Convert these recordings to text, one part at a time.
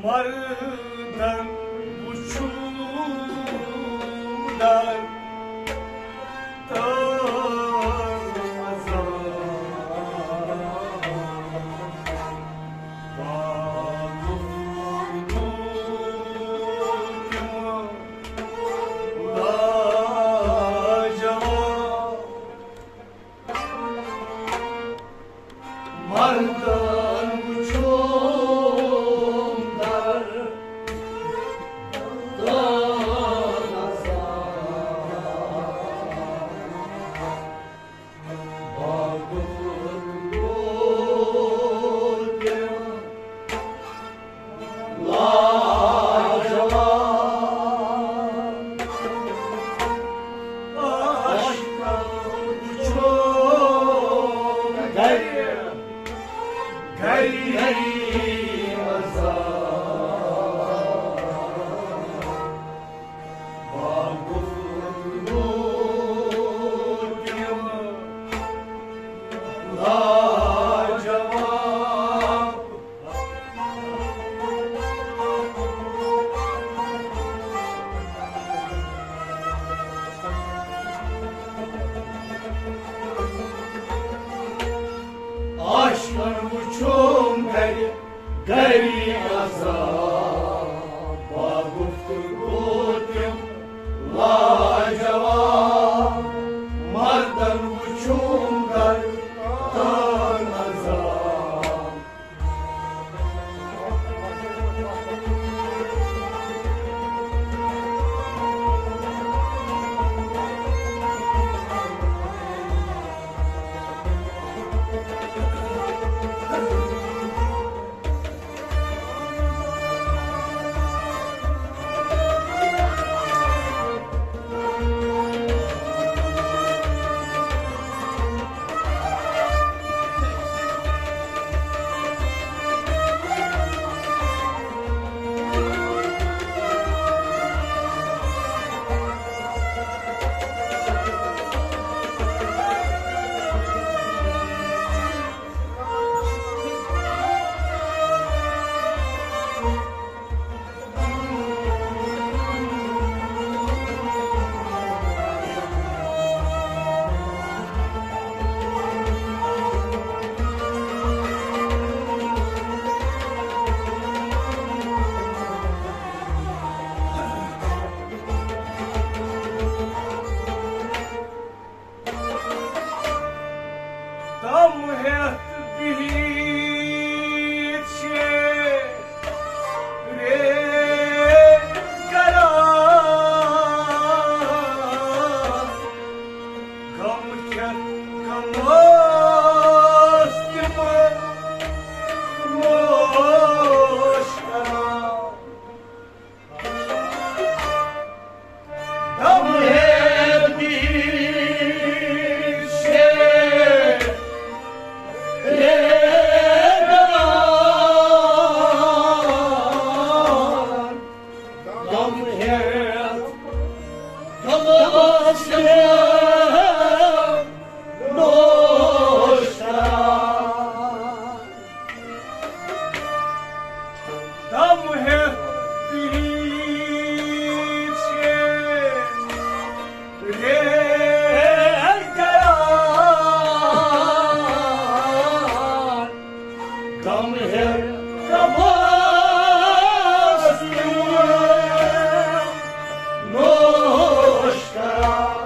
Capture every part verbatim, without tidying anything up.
مردن وچھوم در تن عذاب۔ باغ گفتگو تم لاجواب۔ مردن وچھوم در تن عذاب۔ باغ گفتگو تم لاجواب۔ عاشقن وچھوم گرِ، گرِ عذاب۔ باغ گفتگو تم لاجواب۔ عاشقن وچھوم گرِ، گرِ عذاب۔ باغ گفتگو تم لاجواب۔ مردن وچھوم در تن عذاب۔ تم ہیتھ بہیت شے رے کران، غم کھیتھ غمس تم نوش کران۔ غم ہیتھ بہیت شے رے کران، غم ہیتھ غمس تم نوش کران۔ تم ہیتھ بہیت شے رے کران، غم ہیتھ غمس تم نوش کران۔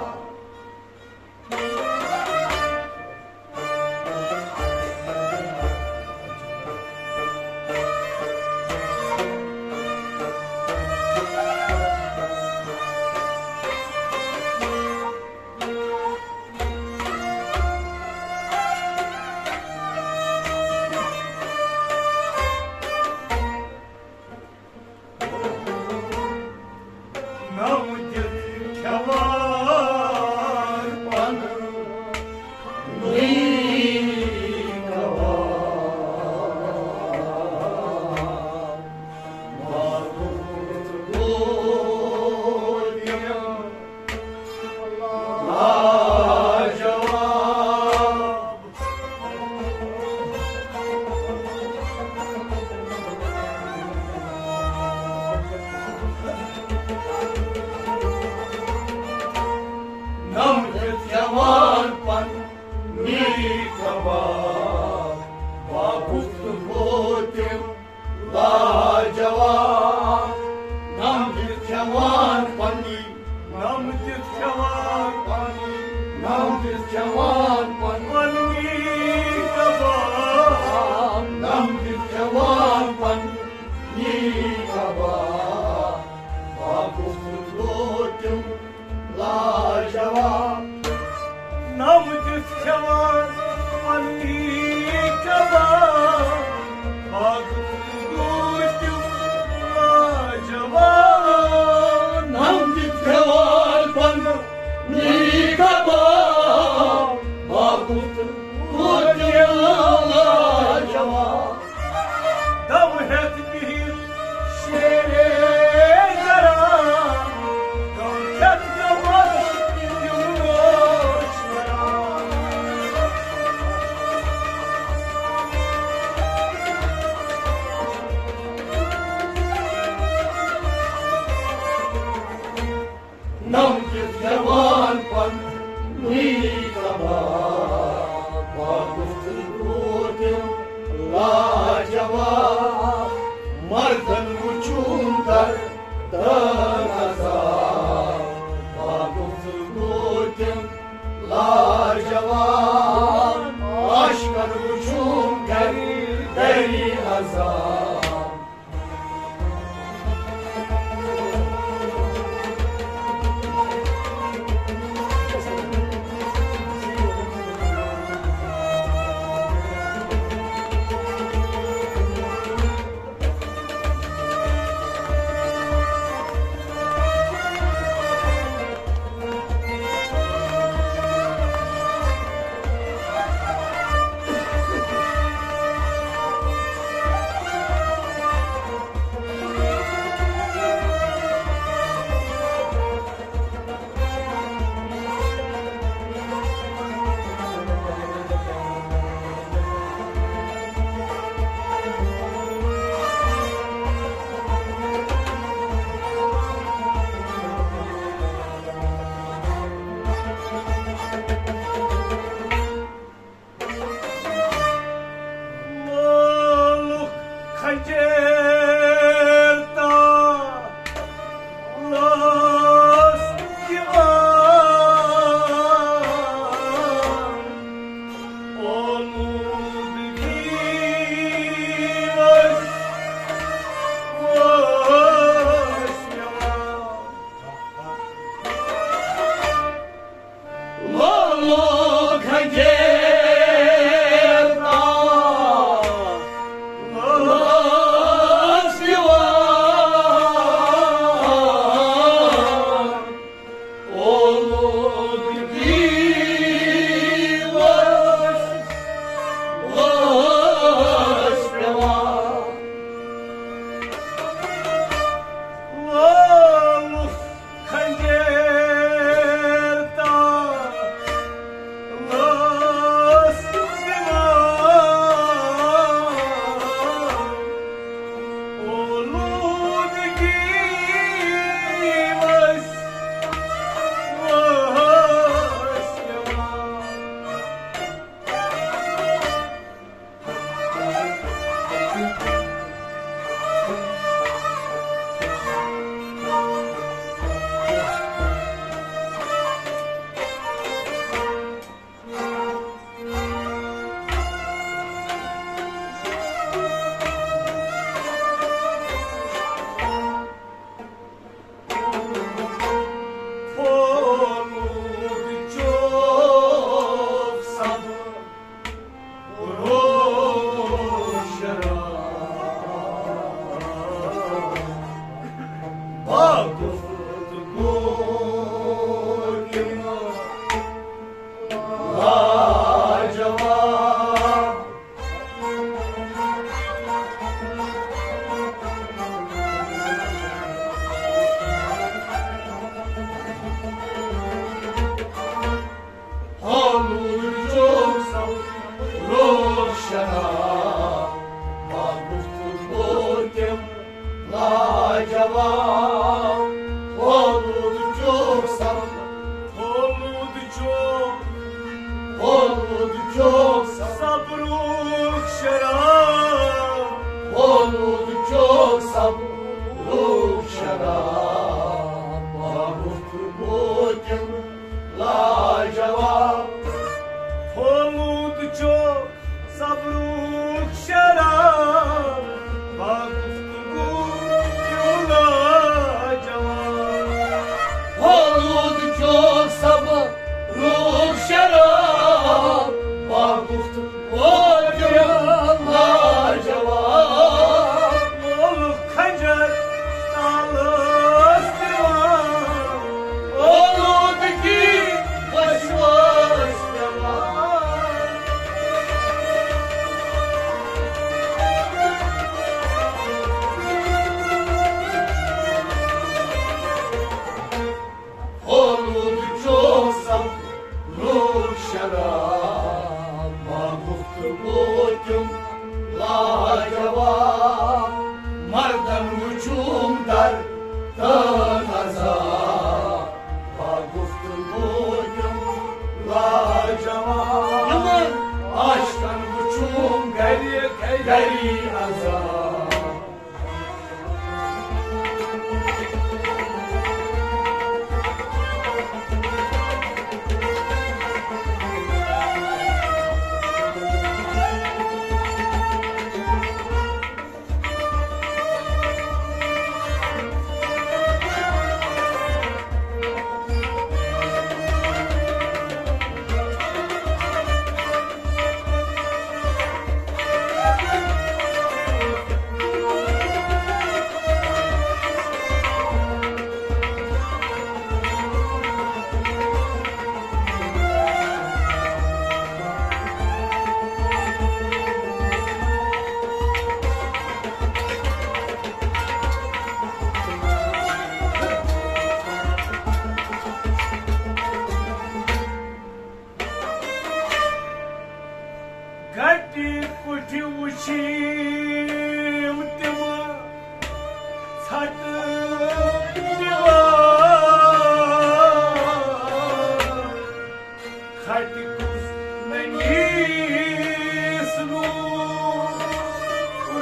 جواب، اولود چوک صبر، اولود چوک، اولود چوک صبروک شراب، اولود چوک صبروک شراب، ما گفت بوتم لاجواب۔ اولود چوک صبروک شراب، با گفتگو کیوں لاجواب۔ اولود چوک صبروک شراب، با گفتگو کیوں لاجواب۔ مول خنجر تالس دِوان، اولودگی وسواس پٮ۪وان۔ اولود چوک صبروک شراب، ما گفت بوتم لاجواب۔ مردن وچھوم در تن عذاب، با گفتگو یِم لاجواب۔ یِمن عاشقن وُچھُم گرِ، گری عذاب۔ گٹہِ کُٹھِ وُچھِم تِم ژھٹہٕ دِوان۔ کھٹہِ کُس ننیس نوٗر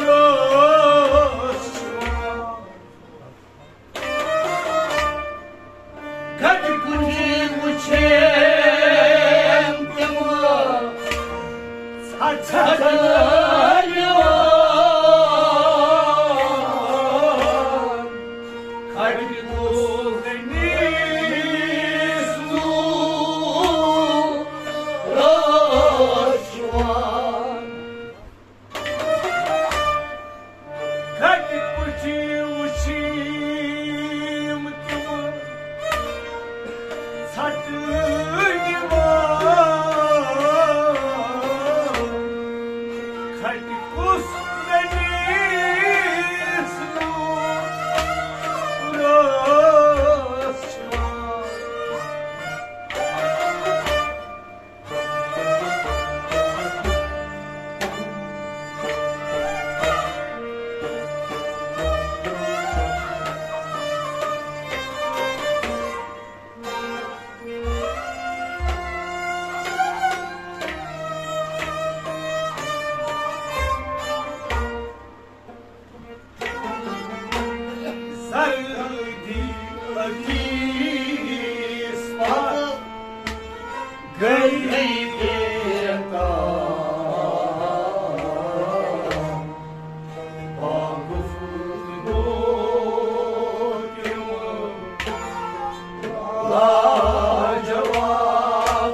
رٲژ چھُ۔ کھٹہِ کُٹھِ وُچھِم تِم ژھٹہٕ دِوان۔ کھٹہِ کُس ننیس نوٗر رٲژ چھُ۔ کھٹہِ کُٹھِ وُچھِم تِم ژھٹہٕ دِوان۔ کھٹہِ کُس ننیس نوٗر رٲژ چھُ۔ زردی عزیز پتھ گٔے بے تاب۔ باغ گوٚو تِمو لاجواب۔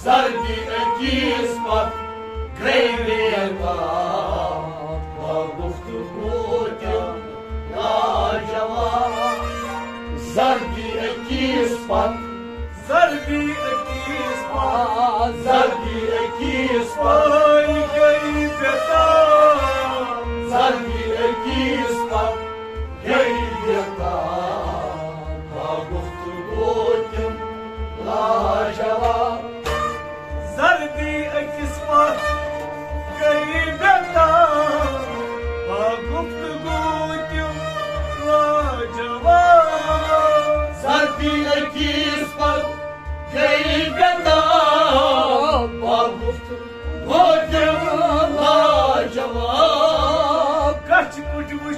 زردی عزیز پتھ گٔے بے تاب، گفتگو تِم لاجواب۔ زردی عزیز پتھ زردی عزیز پتھ، زردی عزیز پتھ۔ آے گٔے بے تاب۔ زردی عزیز پتھ گٔے بے تاب۔ گفتگو تِم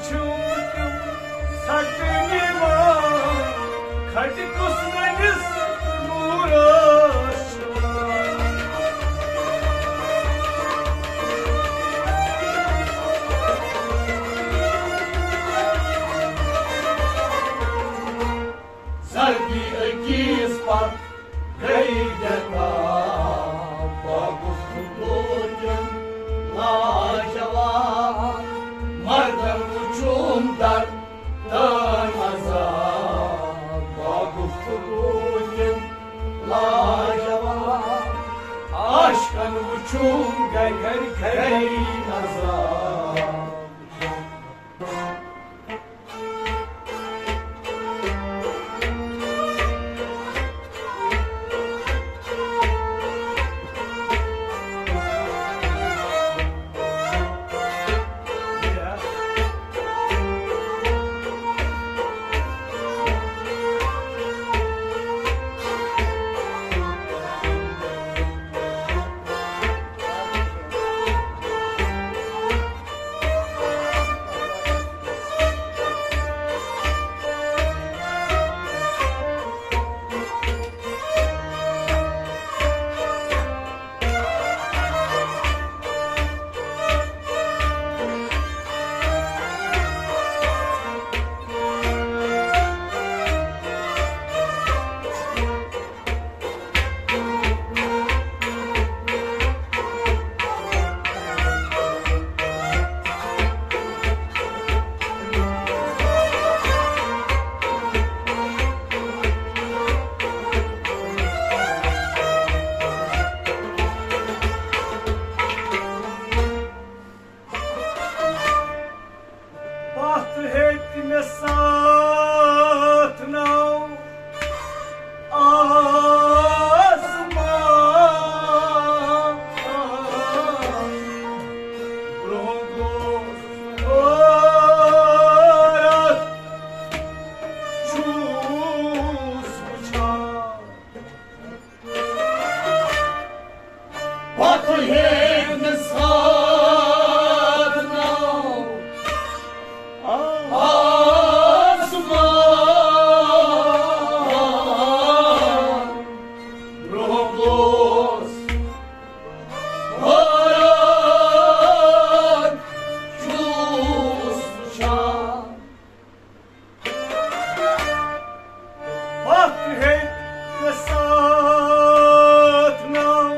چھُم تِم ژھٹہٕ نِوان، کھٹہِ کُس نٔنِس نوٗرس چھُ۔ زردی أکِس پتھ گٔیہِ بے تاب، گفتگو کٮ۪ن لاجواب۔ مردن وُچھُم درد تہٕ عذاب، گفتگو کٮ۪ن لاجواب۔ عاشقن وُچھُم گرِ گرِ عذاب۔ پتھ ہیٚتہِ مےٚ ساتھ ناو آسمان۔ برٛونٛہہ گوٚو ٲرَتھ چھُس وُچھان۔ پتھ ہیٚتہِ مےٚ ساتھ ناو آسمان۔ برٛونٛہہ گوٚو ٲرَتھ چھُس وُچھان۔ پتھ ہیٚتہِ مےٚ ساتھ ناو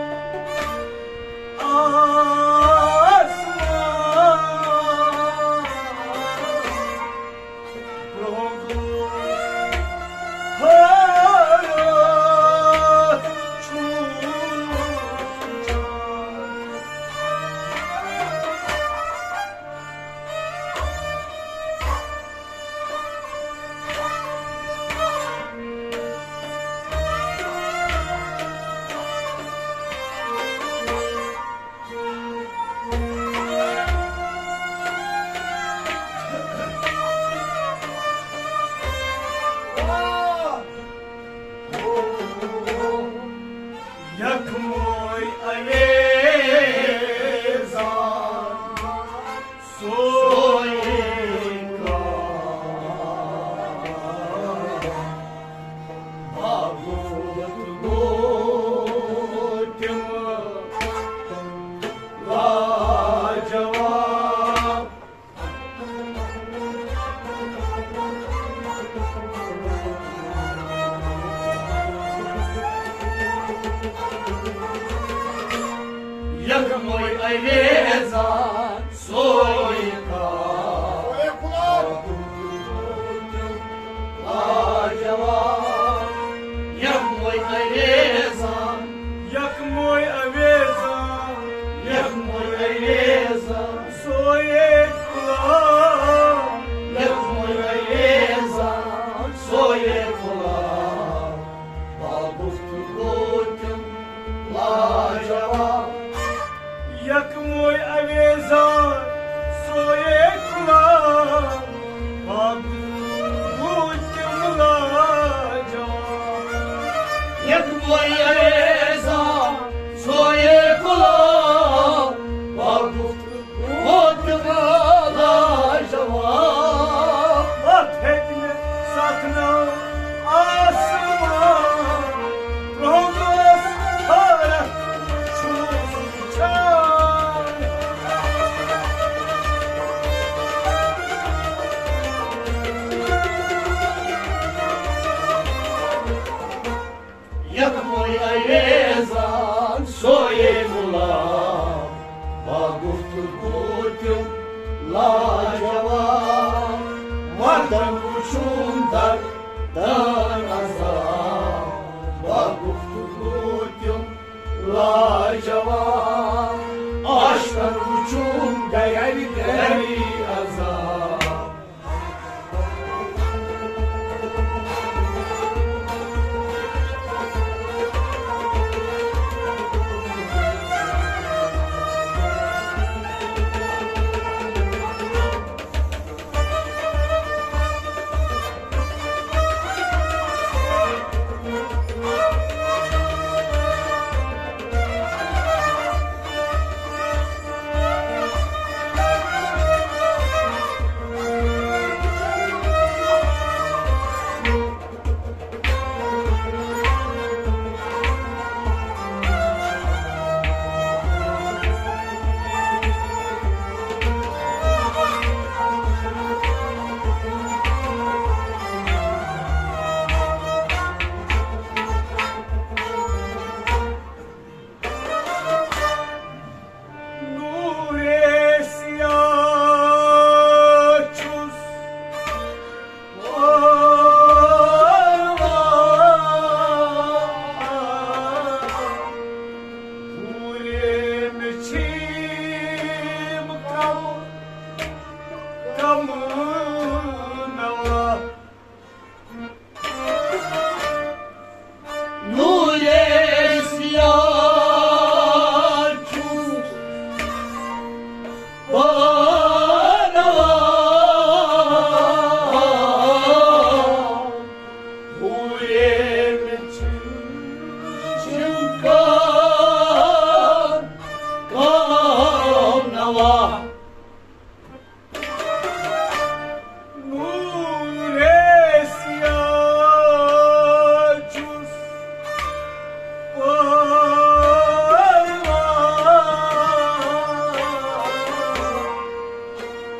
آسمان۔ برٛونٛہہ گوٚو ٲرَتھ چھُس وُچھان۔ یخموے اویزان سوے کانٛہہ۔ باغوت گوٚو تِم لاجواب۔ یخموے اویزان سوے کانٛہہ۔ لاجواب۔ یخموے اویزان۔ یخموے اویزان۔ یخموے اویزان۔ سوے کُلاب۔ یخموے اویزان۔ سوے کُلاب۔ باغوت گوٚو تِم لاجواب۔ یخموے اویزان سوے کُلاب، باغوت تِم لاجواب۔ یخموے اویزان سوے کُلاب، باغوت تِم لاجواب۔ یکوے انگریزان سویے ملا، با گفتگو تم لاجواب۔ مردن وچھوم در دان عذاب، با گفتگو تم لاجواب۔ عاشقن وچھوم گری گری عذاب۔ نورے سیاہ چھُس پروان۔ پوٗرے مےٚ چھِم کم، کم نوا۔ نورے سیاہ چھُس پروان۔ پوٗرے مےٚ چھِ چھِم کم، کم نوا۔ نورے سیاہ چھُس پروان۔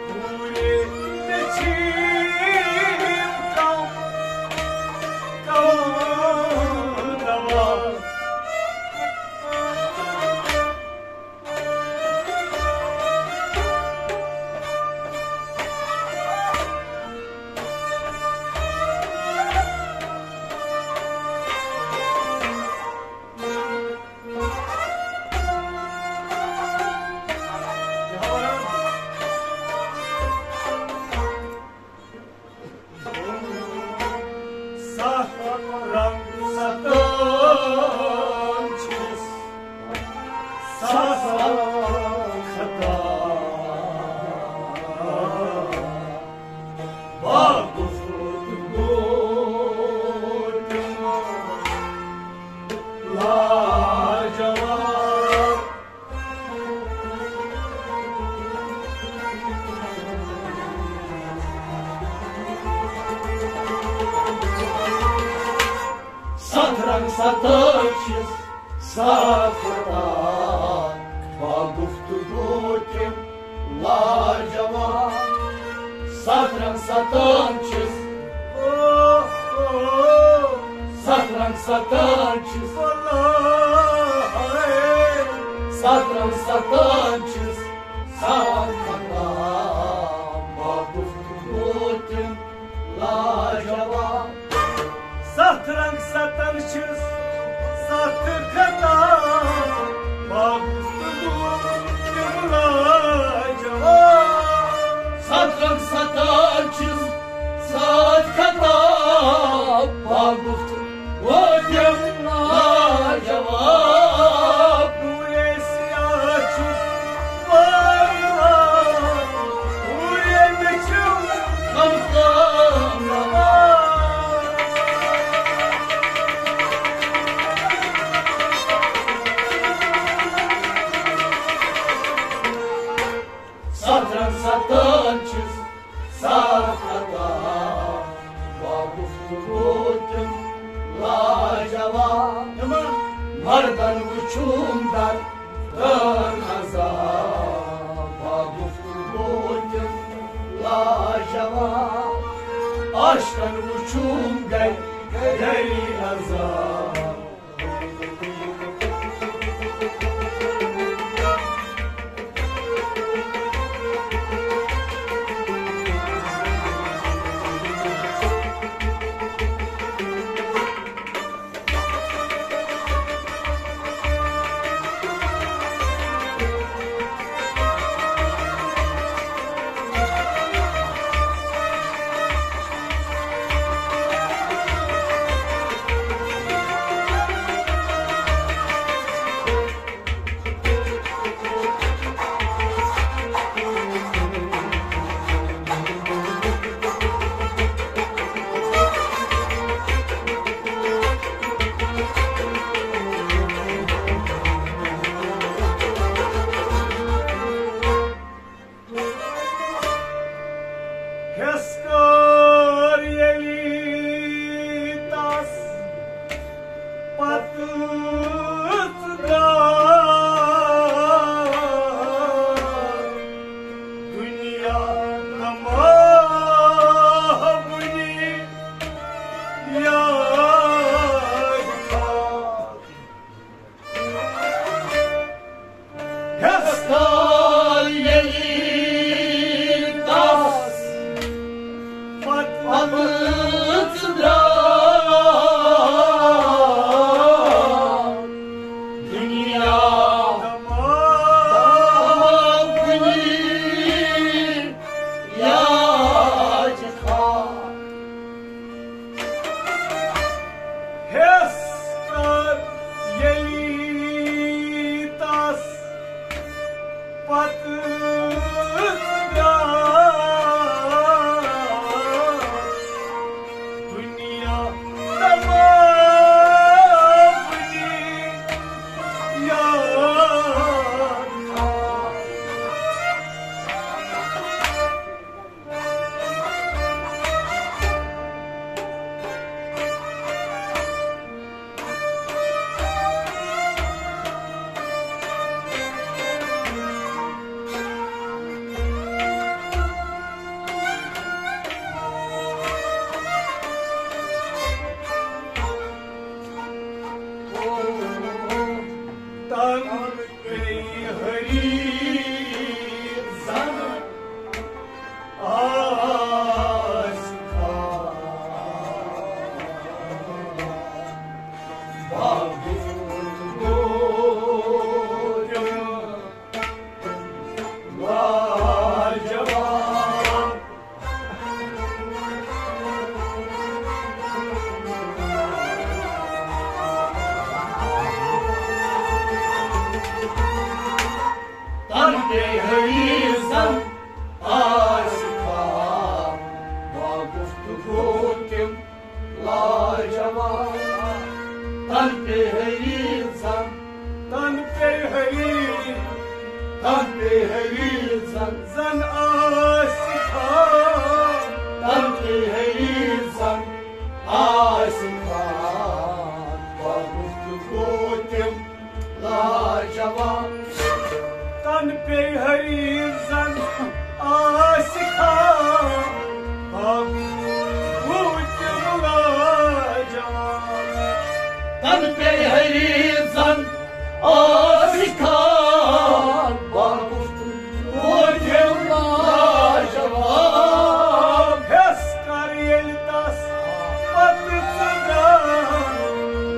نورے مےٚ چھِم کم، کم نوا۔ ستھ رنگ ستان چھِس، ستھ خطا۔ با گفتگو تم لاجواب۔ ستھ رنگ ستان چھِس، ستھ خطا۔ با گفتگو تم لاجواب۔ ستھ رنگ ستان چھِس۔ ستھ رنگ ستان چھِس۔ ستھ رنگ ستان چھِس۔ ستھ خطا۔ با گفتگو تم لاجواب۔ ستھ رنگ ستن چھِس، ستھ خطا، با گفتگو تم لاجواب۔ ستھ رنگ ستن چھِس، ستھ خطا، با گفتگو تم لاجواب۔ نورے سیاہ چھُس پروان، نورے مےٚ چھُ ہمدم نواز۔ ستھ رنگ ستان چھِس، ستھ خطا، با گفتگو تم لاجواب۔ مردن وچھوم در دان عذاب، با گفتگو تم لاجواب۔ عاشقن وچھوم گرِ گری عذاب۔ تن پے حریف زن، تن پے حریف، تن پے حریف زن، زن آسہِ خان۔ تن پے حریف زن آسہِ خان، بہٕ گُفتگو تِم لاجواب۔ تن پے حریف زن آسہِ خان، بہٕ گُفتگو تِم لاجواب۔ تن پے حریف زن آسہِ خان، بہٕ گُفتگو تِم لاجواب۔ ہیس کر ییٚلہِ تس پتہٕ ژٕ درٛاکھ،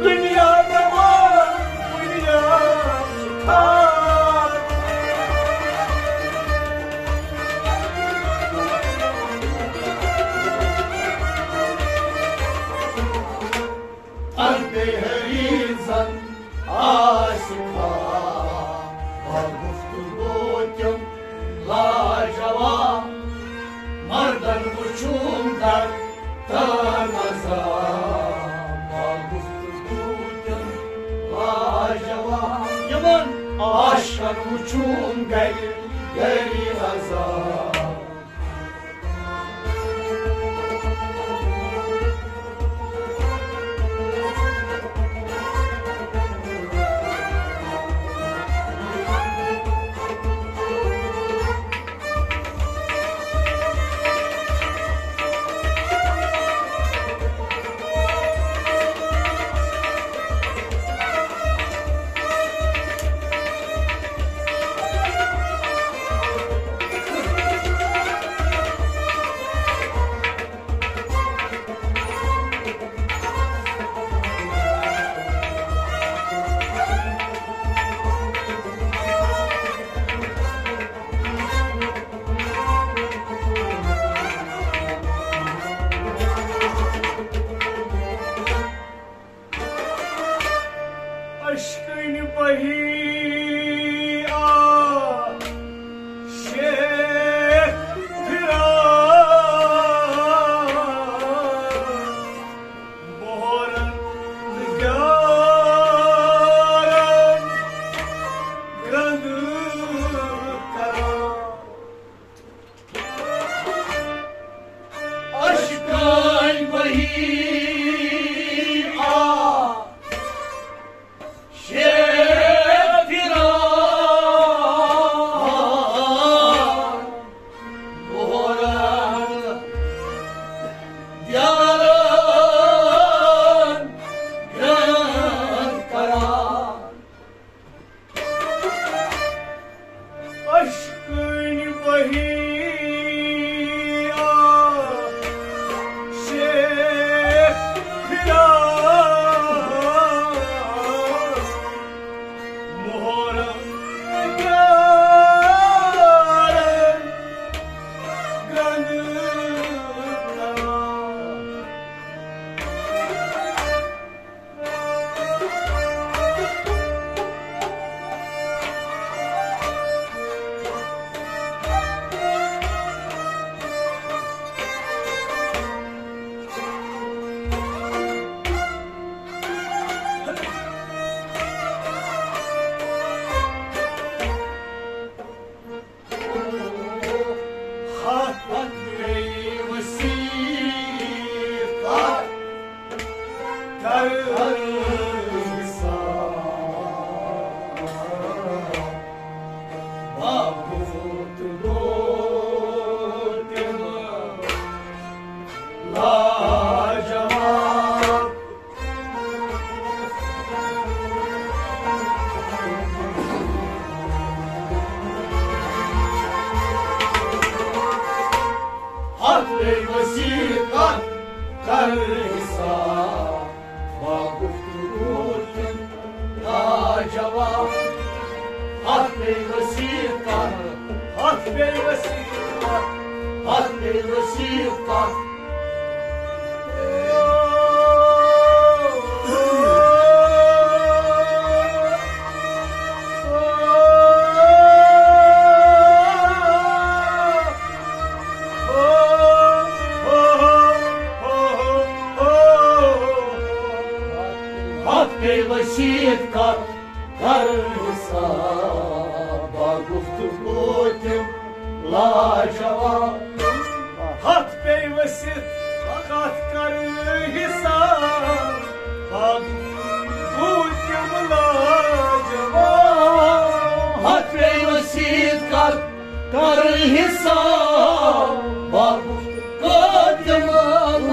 دُنیا دپان، دُنیا چھُ خار۔ تن پے حریف زن آسہِ خان، بہٕ گُفتگو تِم لاجواب۔ مردن وُچھُن در تہٕ نظر، بہٕ گُفتگو تِم لاجواب۔ یِمن عاشقن وُچھُن گرِ گرِ عذاب۔ اشکن بہی آ شیخ پھرا، بہرن دیارن گرند کران۔ اشکن بہی آ شیخ پھرا، بہرن دیارن گرند کران۔ اشکن بہی آ شیخ پھرا، مہرم دیارن گرند کران۔ ہتھ پتہٕ گٔے وسیع کتھ کر حساب۔ باپوت گوٚو تِم لاجواب۔ ہتھ پیٚیہِ وسیع کتھ کر حساب، واقف تہٕ روٗد تِم لاجواب۔ ہتھ پیٚیہِ وسیع کتھ، ہتھ پیٚیہِ وسیع کتھ، ہتھ پیٚیہِ وسیع کتھ۔ ہتھ پیٚیہِ ؤسیٖت کتھ کرٕ حساب، گفتگو تِم لاجواب۔ ہتھ پیٚیہِ ؤسِتھ کتھ کرٕ حساب، گفتگو تِم لاجواب۔ ہتھ پیٚیہِ ؤسیٖت کتھ کرٕ حساب، باقٕے کٲتِم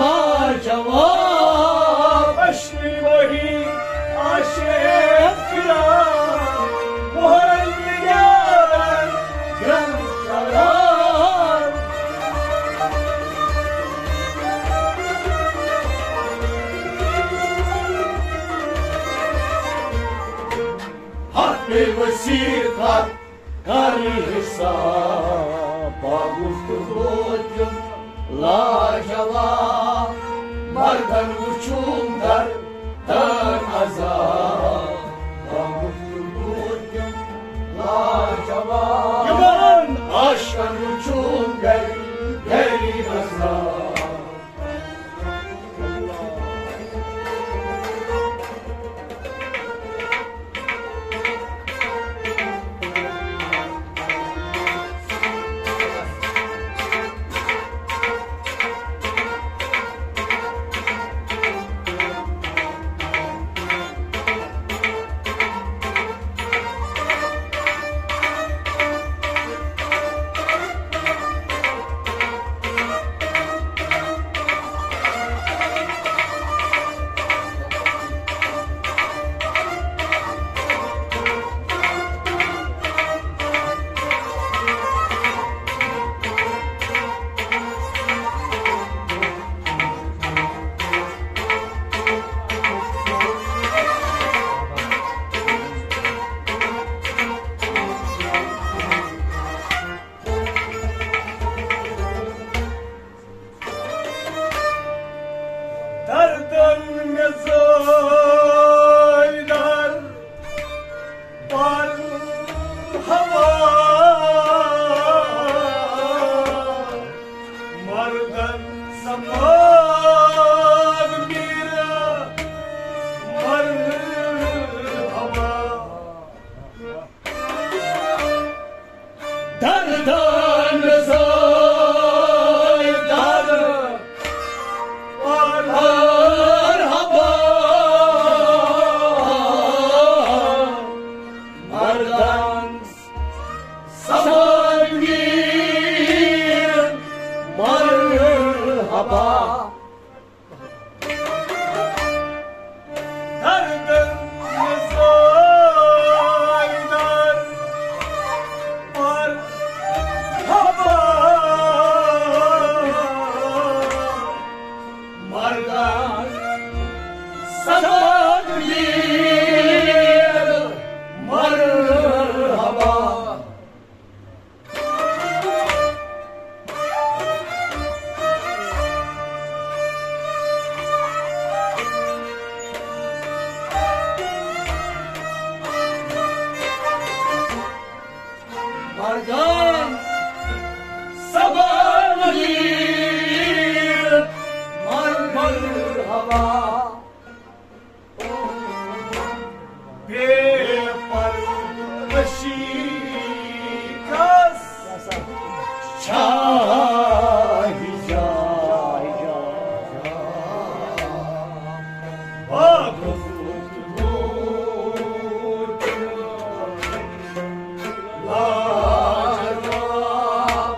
لاجواب۔ اشکہٕ وحی عاشق کرام، مہرن یارن گرم قرار۔ ہتھ پیٚیہِ ؤسیٖت کتھ کرٕ حساب، گفتگو تِم لاجواب۔ مردن وُچھُم در در عذاب، گفتگو تِم لاجواب۔ یِمن عاشقن وُچھُم گرِ گرِ عذاب۔ دردن مےٚ زٲے در پر ہوا، مردن سماگ میرا مرحبا۔ دردن زٲے در مرحبا، مردن سماگ میر مرحبا۔ دردن زٲے در مرحبا، مردن سماگ میر مرحبا۔ مردن سماگ میر مرحبا۔ بے پردشی کس شاہی جا، با گفتگو لاجواب۔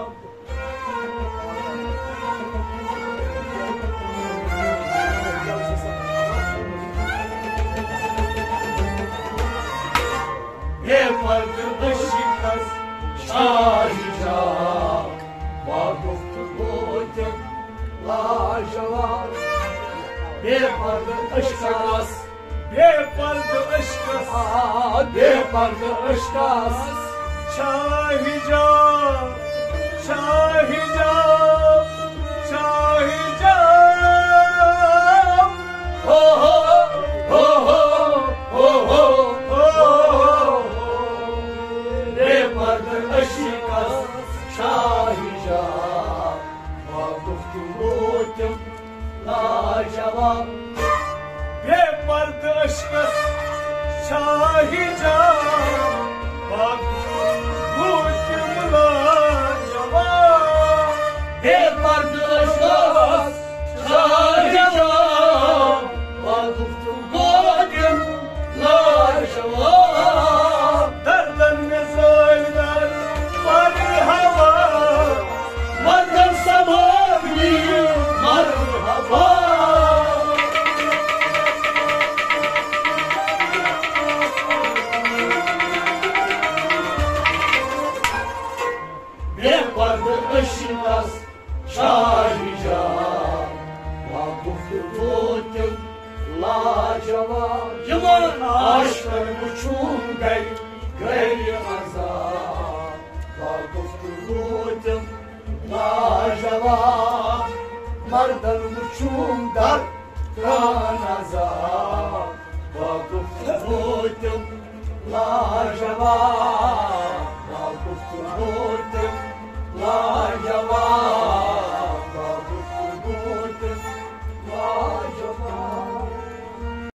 بے پردٕ عشقس شاہی جا، با گفتگو تِم لاجواب۔ بے پردٕ عشقس بے پردٕ عشقس، آ، بے پردٕ عشقس۔ شاہی جا، شاہی جا، شاہی جا۔ ہو ہو، ہو ہو، ہو ہو، ہو ہو۔ بے پردٕ عشقس شاہی جا، با گفتگو تِم لاجواب۔ بے پردٕ شاہی جان، واقف گوٚو تِم لاجواب۔ بے پردٕ ٲسۍ شاہی جان، واقف گوٚو تِم لاجواب۔ دردن مےٚ زٲلۍ در پرِ ہوا، وطن سماگنی مرحبا۔ بے پردٕ ٲسۍ تس شاہی جان، واقف تہٕ وٲتِم لاجواب۔ یِمن عاشقن وُچھُم گرِ گرِ عذاب، واقف تہٕ وٲتِم لاجواب۔ مردن وُچھُم در تران عذاب، واقف تہٕ وٲتِم لاجواب۔